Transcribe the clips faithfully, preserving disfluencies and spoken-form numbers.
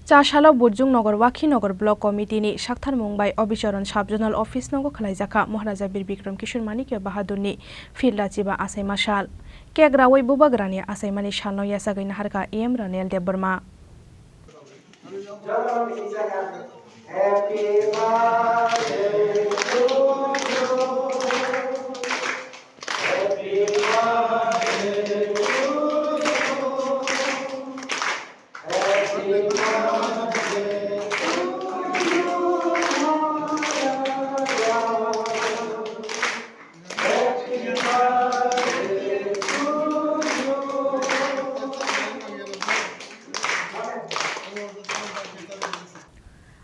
Cha salo Burjung Nogor Wakhi Nogor Block Committee ni saktharmung bai Obichoron Sub Zonal Office nogo khwlaijakha Maharaja Bir Bikram Kishore Manikya Bahadurni field rachiba achaima sal. Cake rawi bubagrani achaimani salno yachagwi naharkha E M Ranil Debbarma.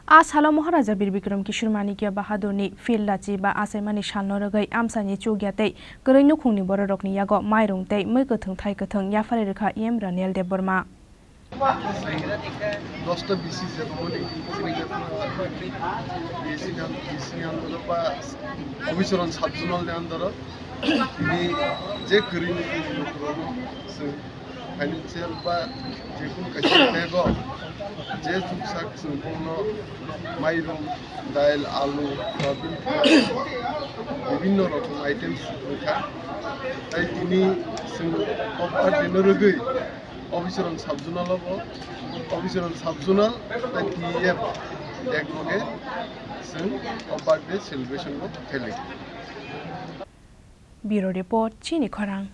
A salo Maharaja Bir Bikram Kishore Manikya Bahadurni field rachiba achaimani salno rwgwi amchaini chukya tei kwrwi nukhungni bororokni yago mairung tei mwi kwthwng thai kwthwng yapharwi rwkha E M Ranil Debbarma. Dosta B C je romoni sini je B C ni andoro ba Obichoron Sub Zonal ni andoro tini je kwrwi nukhungni bororokno chwng financial ba jekunu kaisa bag o je chuksa chwng bono mairum, dail, alu, soyabin, bibhinno rokom items wngkha. Tai tini chwng o birthday no rwgwi Obichoron Sub Zonal o bo, Obichoron Sub Zonal tai T E F ekloge chwng o birthday celebration no khelai. Bureau Report, Chini Khorang.